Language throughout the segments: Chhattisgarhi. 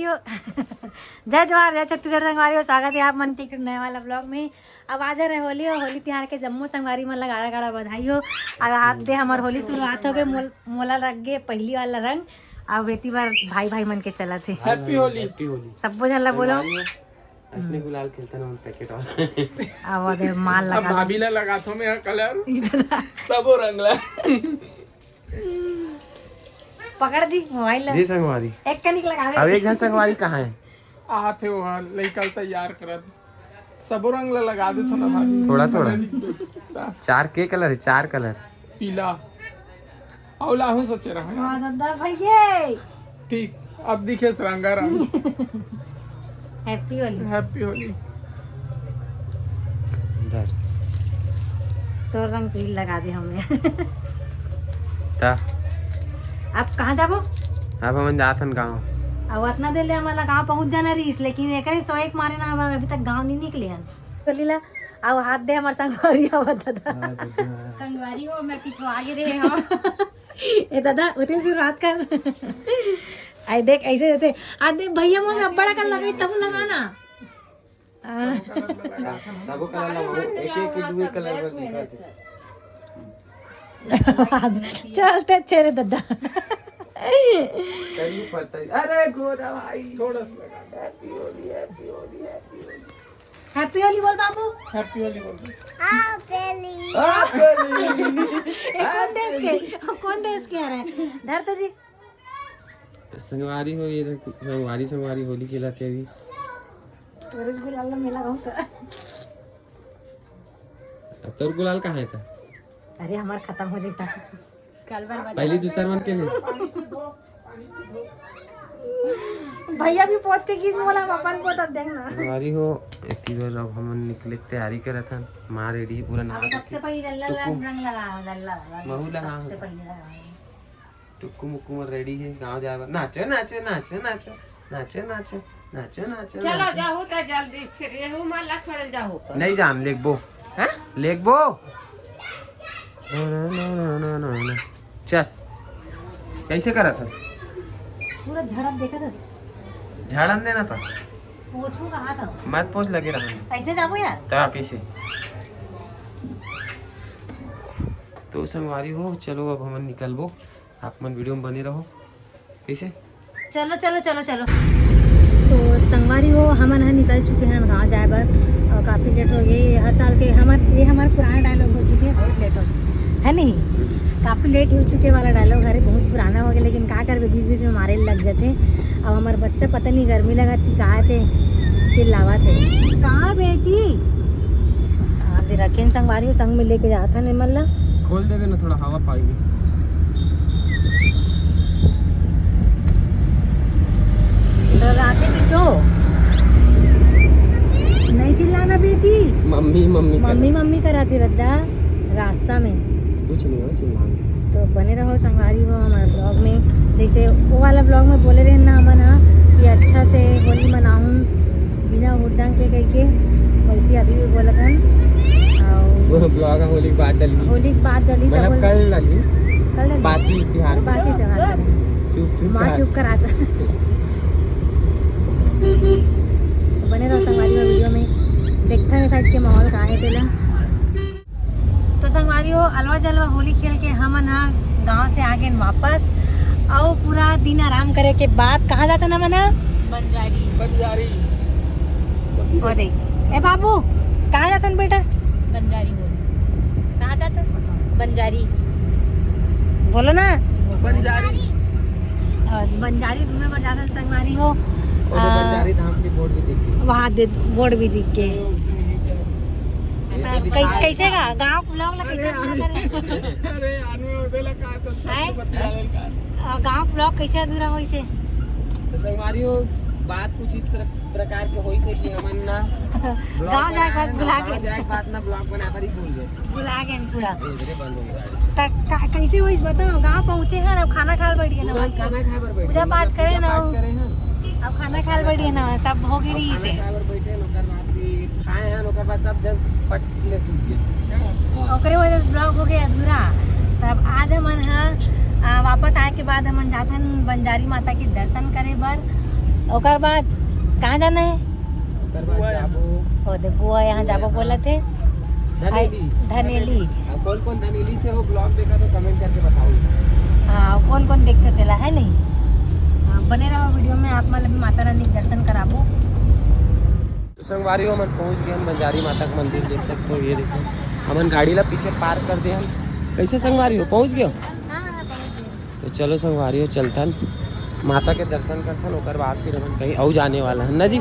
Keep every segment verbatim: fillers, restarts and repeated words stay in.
जय जोहार, जय छत्तीसगढ़ संगवारी हो, स्वागत है आप मन के एक ठो नया वाला ब्लॉग में। अब आज हरे होली हो, होली तिहार के जम्मो संगवारी मन ला गाड़ा गाड़ा बधाई हो। अब हाथ दे हमर होली शुरुआत हो गए, मोल, मोला लग गए पहली वाला रंग। अब एती बार भाई भाई मन के चलत है। हैप्पी होली। हैप्पी होली। सब्बो झन ला बोलो। संगवारी हो, असली गुलाल खेलता ना, उन पैकेट वाला। अब दे माल अब लगा। भाभी ला लगाथो मैं कलर, सबो रंग ला। पकड़ दी मोबाइल ला। जी संगवारी। एक कनिक लगावे। अब एक झन संगवारी कहाँ है? आथे वो लइका ल तैयार करत। सबो रंग ला लगा देथो ना भाभी। थोड़ा, थोड़ा। चार के कलर है, चार कलर। पीला। अउ लाहू सोचे रहा। वाह, दादा भैया। ठीक, अब दिखे रंगारंग। हैप्पी होली। हैप्पी होली। इधर। तोर रंग पीला लगा दे हमें। ता। आप कहाँ जाबो? अब हमन जाथन गाँव। अब अतना देर ले हमन ला गाँव पहुँच जाना रहीस, लेकिन एकरे सोए के मारे ना हमन अभी तक गाँव नहीं निकले हन। चली ला, आओ हाथ दे हमर संगवारी, आओ दादा। हाँ, दादा। संगवारी हो, मैं पिछवा गे रहे हूँ। ए दादा, उतनी शुरुआत कर। आई देख, ऐसे जैसे, आज देख भैया मोर अब्बड़ कर लगे, तब लगाना। सबो कलर लगाओ, एक एक के दुए कलर बस निकाल दे। चलते अच्छे रे दादा। कहीं पड़ता ही। अरे गोरा भाई। थोड़ा सा लगा। Happy Holi, happy Holi, happy Holi. Happy Holi बोल बाबू। हैप्पी होली बोल। आप पहली। आप पहली। ए, कौन देश के? कौन देश के हरे? धर तो जी। संगवारी हो, ये देख, संगवारी, संगवारी होली खेलत हे अभी। तोरे गुलाल ला मेला गाँव का। अब तोर गुलाल कहाँ है था? अरे, हमार खत्म हो जाता। कल बार बजा पहली दूसर मन के ले। भैया भी पोत के गीस मोला, हम अपन पोतत देखना। संगवारी हो, एती बार अब हमन निकले के तैयारी करत हन। माँ रेडी पूरा नहा अब सबसे पहले लल्ला टुकु। रंग लगाओ, लल्ला, लल्ला। महू लगा। सबसे पहले लगाओ। टुक्कू मुक्कू मन रेडी हे गाँव जाए बर। नाचो, नाचो, नाचो, नाचो, नाचो, नाचो, नाचो, नाचो, चलो नाचो। जाहू त जल्दी, फिर एहू मन ला छोड़े जाहू त। नहीं जान, लेगबो। हाँ? लेगबो। ना, ना, ना। चल। कैसे करत हस? पूरा झड़प देखत हस? झाड़न देना था। पोछू कहाँ था? मत पोछ, लगे रहा। ऐसे जाबो यार? ता कैसे? तो संगवारी हो, चलो अब हमन निकलबो। आप मन वीडियो में बने रहो। कैसे? चलो, चलो, चलो, चलो। तो संगवारी हो, हमन ह निकल चुके हैं गाँव जाए बर। और काफ़ी लेट हो गई। हर साल के हमर, ये हमारा पुराना डायलॉग हो चुके हैं, बहुत लेट हो गई, है नहीं? काफ़ी लेट हो चुके वाला डायलॉग हरे, बहुत पुराना हो गया, लेकिन का करबे, बीच बीच में मारे लग जाते। अब हमारे बच्चा पता नहीं गर्मी लगत कि कहा थे चिल्लावत है। कहाँ बेटी? हाँ, दे रखेन संगवारी हो, संग में लेके जात हन एमन ला। खोल देबे ना, थोड़ा हवा पाएगी। तो राते भी तो नहीं चिल्लाना बेटी। मम्मी, मम्मी कर। मम्मी, मम्मी कराथे रद्दा रास्ता में। कुछ नहीं हो, चिल्लाना। तो बने रहो संगवारी हो हमारे ब्लॉग में। जैसे वो वाला ब्लॉग में बोले रहे ना हमन हा कि अच्छा से होली मनाऊं बिना हुड़दंग के कह के, वैसे अभी भी बोलत हन। और वो ब्लॉग होली के बाद डली। होली के बाद डली, मतलब कल डली। कल डली। बासी त्योहार। बासी त्योहार। चुप, चुप माँ कर। चुप कराता। तो बने रहो संगवारी हो वीडियो में, देखते हैं साइड के माहौल का है तेला। तो संगवारी हो, अलवा जलवा होली खेल के हमन ह गांव से आ गेन वापस। अउ पूरा दिन आराम करे के बाद कहाँ जाथन हमन ह? बंजारी। बंजारी। ओ देख, ए बाबू, कहाँ जाथन बेटा? बंजारी बोल। कहाँ जाथस? बंजारी। बोलो ना। बंजारी। और बंजारी घूमे बर जाथन संगवारी हो। और आ, बंजारी धाम के बोर्ड भी दिख गए। वहाँ दे, बोर्ड भी दिख गए। कै-, कैसे का गांव ब्लॉग ला कैसे अधूरा करे? अरे, आने वाले ला का तो हैं? सबसे बतिया ले का। आ, गांव ब्लॉग कैसे अधूरा होइसे? तो संगवारी हो, बात कुछ इस तरह, प्रकार के होइसे कि हमन ना ब्लॉग गांव जाए बनाए बाद ना, भुला गांव गए। जाए बाद ना ब्लॉग बनाए बर ही भूल गए। भुला गए पूरा। ए, इधरे बंद हो गया। त का, कैसे होइस बताओ? गांव पहुंचे हैं, अब खाना खाए बर बैठ गए ना। तुरंत खाना खाए बर बैठे, पूजा पाठ मतलब करे पूजा ना। पाठ करे हैं। अब खाना खाए बर बैठ गए ना, सब हो गई अब रही खाना से। खाए बर बैठे हैं, ओकर बाद भी खाए हैं, ओकर बाद सब जन पट ले सूत गए। हाँ। ओकरे वजह से ब्लॉग हो गया अधूरा। तब आज हमन ह, आ, वापस आए के बाद हमन जाथन बंजारी माता के दर्शन करे बर। ओकर बाद कहाँ जाना है? ओकर बाद जाबो। ओ दे बुआ यहाँ जाबो बोलत हे। धनेली। धनेली। हाँ, कौन कौन धनेली से हो vlog देखा तो comment करके बताओ। हाँ, कौन कौन देखते तेला है नहीं। हाँ, बने रहो video में, आप मन ल भी माता रानी के दर्शन कराबो। तो संगवारी हो, हमन पहुँच गए हम बंजारी माता के मंदिर, देख सकते हो। ये देखो, हमन गाड़ी ला पीछे park कर दे हन। कैसे संगवारी हो, पहुँच गए? तो चलो संगवारी हो, चलथन माता के दर्शन करथन, ओकर बाद फिर हमन कहीं अउ जाने वाला हन ना जी।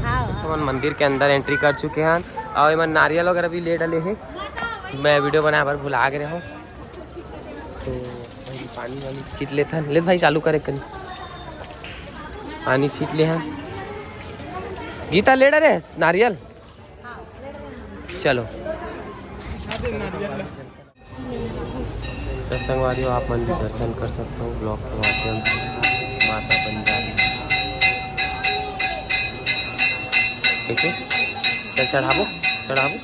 हाँ। तो हमन मंदिर के अंदर entry कर चुके हन और एमन नारियल वगैरह भी ले डले हे। मैं video बनाए बर भुला गए हूँ। तो भाई पानी वानी छीट लेथन। ले भाई चालू करे कनी। पानी छीट ले हन। गीता ले डरे नारियल। चलो। तो संगवारी हो, आप मन भी दर्शन कर सकते हो vlog के माध्यम से माता बंजारी। कैसे? चल चढ़ाबो, चढ़ाबो।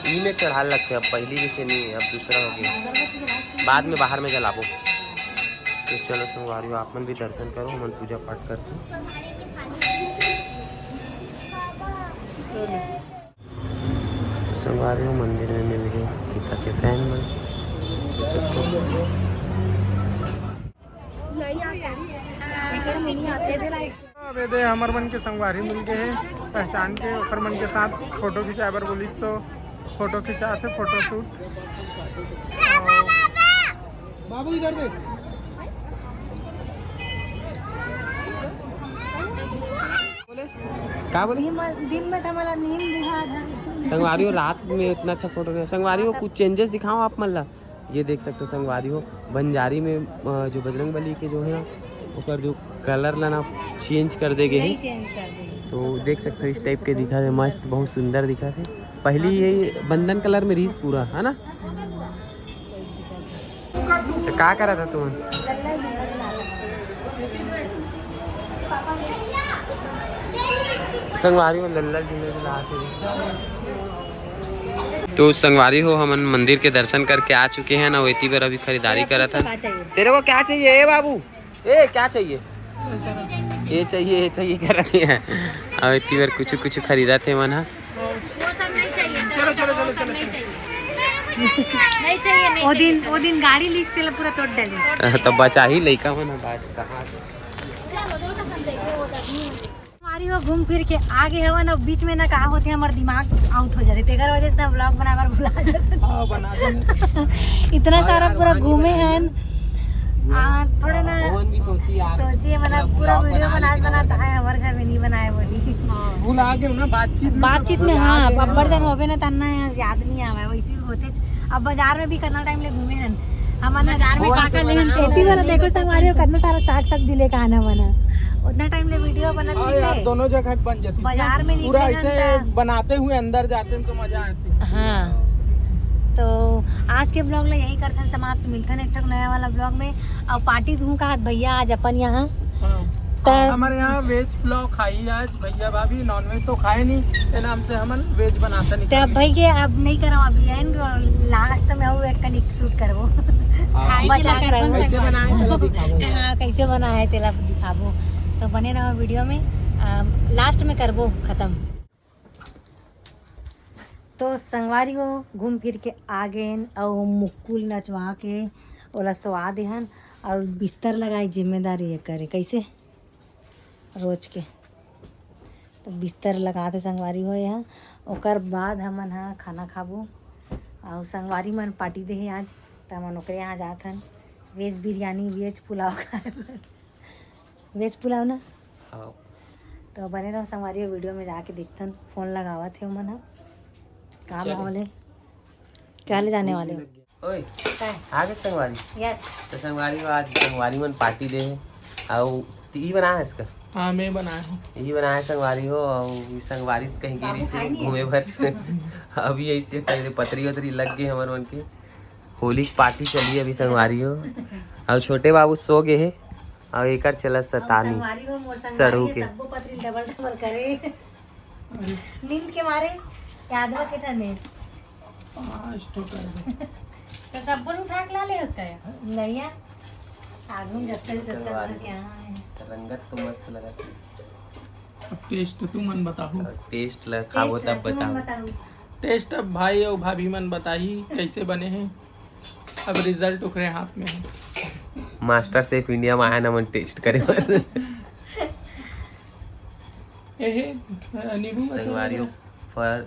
ई में चढ़ाल लगथे, अब पहली जैसे नहीं है, अब दूसरा हो गया, बाद में बाहर में जलाबो। तो चलो संगवारी हो, आप मन भी दर्शन करो, हमन पूजा पाठ करते हैं। संगवारी हो, मंदिर में मिल गए गीता के fan मन। अब ये दे हमर मन के संगवारी मिल गए हैं पहचान के, ओकर मन के साथ photo खिंचाए बर बोलिस तो photo खिंचात हे, photoshoot। बाबू इधर देख। का बोले? दिन में, दिन में तो हमारा नींद दिखा था। संगवारी हो, रात में इतना अच्छा photo नहीं। संगवारी हो, कुछ changes दिखाओ आप मन ला। ये देख सकते हो संगवारी हो, बंजारी में, अ, जो बजरंग बली के जो है ओकर जो colour ला ना change कर दे गए है। नहीं change कर दे। तो देख सकते हो इस type के दिखा है, मस्त, बहुत सुंदर दिखा है। पहली ये बंदन colour में रहीस पूरा, है ना? तो का करा था तुम? संगवारी हो, लल्ला जी ने भी ला के तो संगवारी हो, हमन मंदिर के दर्शन करके आ चुके हैं ना, एती बर अभी खरीदारी करत हन। तेरे को क्या चाहिए ए बाबू? ए, क्या चाहिए? ये चाहिए, ये चाहिए कह रहे हैं। अब एती बर कुछ कुछ खरीदत हे मन ह। वो सब नहीं चाहिए, चलो, चलो, चलो, चलो। नहीं चाहिए, नहीं चाहिए। वो दिन, वो दिन गाड़ी लिस तेला पूरा तोड़ डाले। तो बचा ही लइका मन ह, बात कहाँ से? संगवारी हो, घूम फिर के आ गए हवन। अब बीच में ना का होथे, हमर दिमाग out हो जाथे, तेकर वजह से ना vlog बनाए बर भुला जाथे। हाँ, बना दे। इतना हाँ सारा यार, पूरा वहाँ नहीं घूमे बनाए हन। हाँ, थोड़ा ना ओवन भी सोची यार। सोचिए, मतलब, पूरा video बनात बनात आए, हमर घर में नहीं बनाए बोली। भुला गए ना बातचीत में, बातचीत में। हाँ, अब्बड़ जन होबे ना, तन्ना याद नहीं आवे, वैसे भी होते। अब बाजार में भी कितना time ले घूमे हन हमन। बाजार में का का लेहन? एती वाला देखो संगवारी हो, कितना सारा साग सब्जी लेके आना बना। उतना time ले video बनत हाँ रहिस यार, हे। दोनों जगह बन जाती। बाजार में पूरा निकले हन ऐसे त बनाते हुए अंदर जाते हैं तो मजा आती। हाँ, तो आज के vlog ला यही करथन समाप्त। मिलथन एक ठो नया वाला vlog में। और party दूँ का हाथ भैया आज अपन यहाँ। हाँ। त हमर यहाँ veg पुलाव खाई आज भैया भाभी, non veg तो खाए नहीं, ते नाम से हमन veg बनाता नहीं ते खाए। भाई के अब नहीं करम, अभी end last में वो एक कनिक shoot करबो। हाँ। खाए बचा के के अपन रखो। कैसे बनाए तेला दिखाबो। हाँ, कैसे बनाए तेला दिखाबो। तो बने रहो video में, आ, last में करबो खत्म। तो संगवारी हो, घूम फिर के आ गेन अउ मुक्कुल नचवा के ओला सोवा देहन अउ बिस्तर लगाए जिम्मेदारी ये करे। कैसे? रोज के। तो बिस्तर लगा दे संगवारी हो यहाँ। ओकर बाद हमन ह खाना खाबो। अउ संगवारी मन party दे हे आज, त हमन ओकरे यहाँ जात हन। Veg बिरयानी, veg पुलाव खाए बर। Veg पुलाव ना? हाँ। तो बने रहो संगवारी हो, video में जाके देखथन। Phone लगावत हे ओमन ह। का चले। माहौल हे? क्या ले जाने वाले हो? ओए, का? आ गए संगवारी? Yes। तो संगवारी हो, आज संगवारी मन party दे हे। अउ ई बनाए हस का? हाँ, मैं बनाए हूँ। ई बनाए संगवारी हो, अउ ई संगवारी कहीं गे बाबू रहिस हे खाई नहीं घूमे है? बर। अभी ऐसे पहले पतरी वतरी लग गए हमर मन के। होली के party चली अभी संगवारी हो। अउ छोटे बाबू सो गए हे। अउ एकर चलत अब सतानी। संगवारी हो, मोर संगवारी सड़ू हे, के। सबो पतरी double double करे। नींद के मारे याद बा के ठने। पाँच ठो कर दे। तो सब बोल उठा के ला ले उसका यार। नहीं यार। आगू में जब तक, जब तक संगवारी। करके यहाँ है। रंगत तो मस्त लगत है। टेस्ट तुमन बताहू। टेस्ट ला खाबो तब बताहू। टेस्ट अब भाई अउ भाभी मन बताही कैसे बने हे। अब रिजल्ट ओकरे हाथ में हे। मास्टर शेफ इंडिया में आए ना मन टेस्ट करे बर। एहे नींबू का संगवारी हो, फर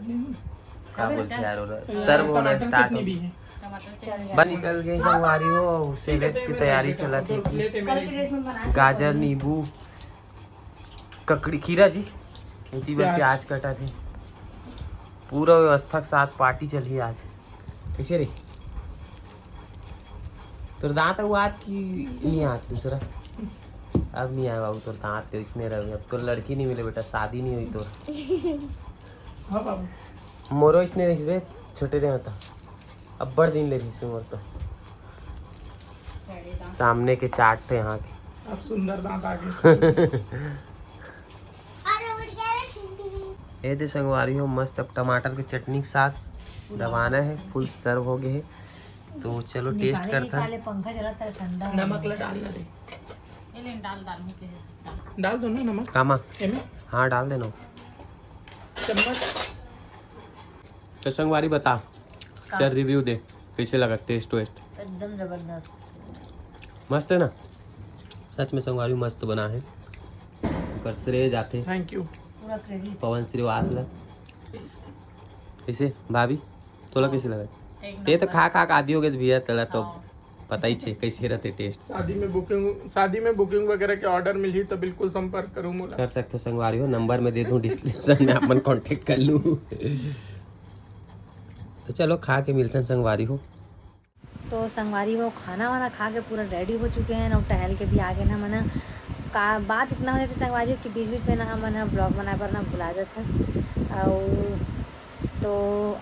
का बोलते यार ओला, सर्व होना स्टार्ट हो। बस निकल गए संगवारी हो, सैलेड की तैयारी चलत हे। गाजर, नींबू, ककड़ी, खीरा जी, खेती बर प्याज। प्याज कटा थे। पूरा व्यवस्था के साथ पार्टी चलही आज। कैसे रे? तोर दांत अउ आत की नहीं आत दूसरा? अब नहीं आए बाबू तोर दांत, तो इसने रहे। अब तोर लड़की नहीं मिले बेटा, शादी नहीं हुई तोर। हाँ बाबू। मोरो इसने रहिस बे, छोटे रहे होता। अब्बड़ दिन ले रहिस मोर तो। सामने के चाट थे यहाँ के। अब सुंदर दांत आ गए। ये दे संगवारी हो, मस्त अब टमाटर के चटनी के साथ दबाना है। फुल सर्व हो गए है, तो चलो टेस्ट करता है। पंखा चला था ठंडा। नमक ला डालना रे। ये ले डाल डाल मुके है। डाल दो ना नमक। कामा? एमे हाँ, डाल देना। चम्मच। तो संगवारी बता, क्या रिव्यू दे, कैसे लगा टेस्ट वेस्ट? एकदम जबरदस्त। मस्त है ना? सच में संगवारी मस्त बना है। ऊपर श्रेय जाते थैंक यू। पूरा क्रेडिट। पवन श्रीवास ला। कैसे भाभी, तोला कैसे लगा? ये तो खा खा के आदि हो गए भैया, तोला तो पता ही छे कैसे रहते टेस्ट। शादी में बुकिंग, शादी में बुकिंग वगैरह के ऑर्डर मिलही तो बिल्कुल संपर्क करूँ मोला। कर सकते हो संगवारी हो, नंबर में दे दूँ डिस्क्रिप्शन में, अपन कांटेक्ट कर लूँ। तो चलो खा के मिलते हैं संगवारी हो। तो संगवारी हो, खाना वाना खा के पूरा रेडी हो चुके हैं और टहल के भी आ गए ना। मना का बात इतना हो जाती संगवारी हो कि बीच बीच में ना हमन ह ब्लॉग बनाए बर ना भुला जाथन। और तो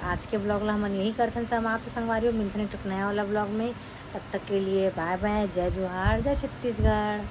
आज के ब्लॉग ला हमन यही करथन समाप्त संगवारी हो। मिलथन एक ठो नया वाला ब्लॉग में, तब तक के लिए बाय बाय, जय जोहार, जय छत्तीसगढ़।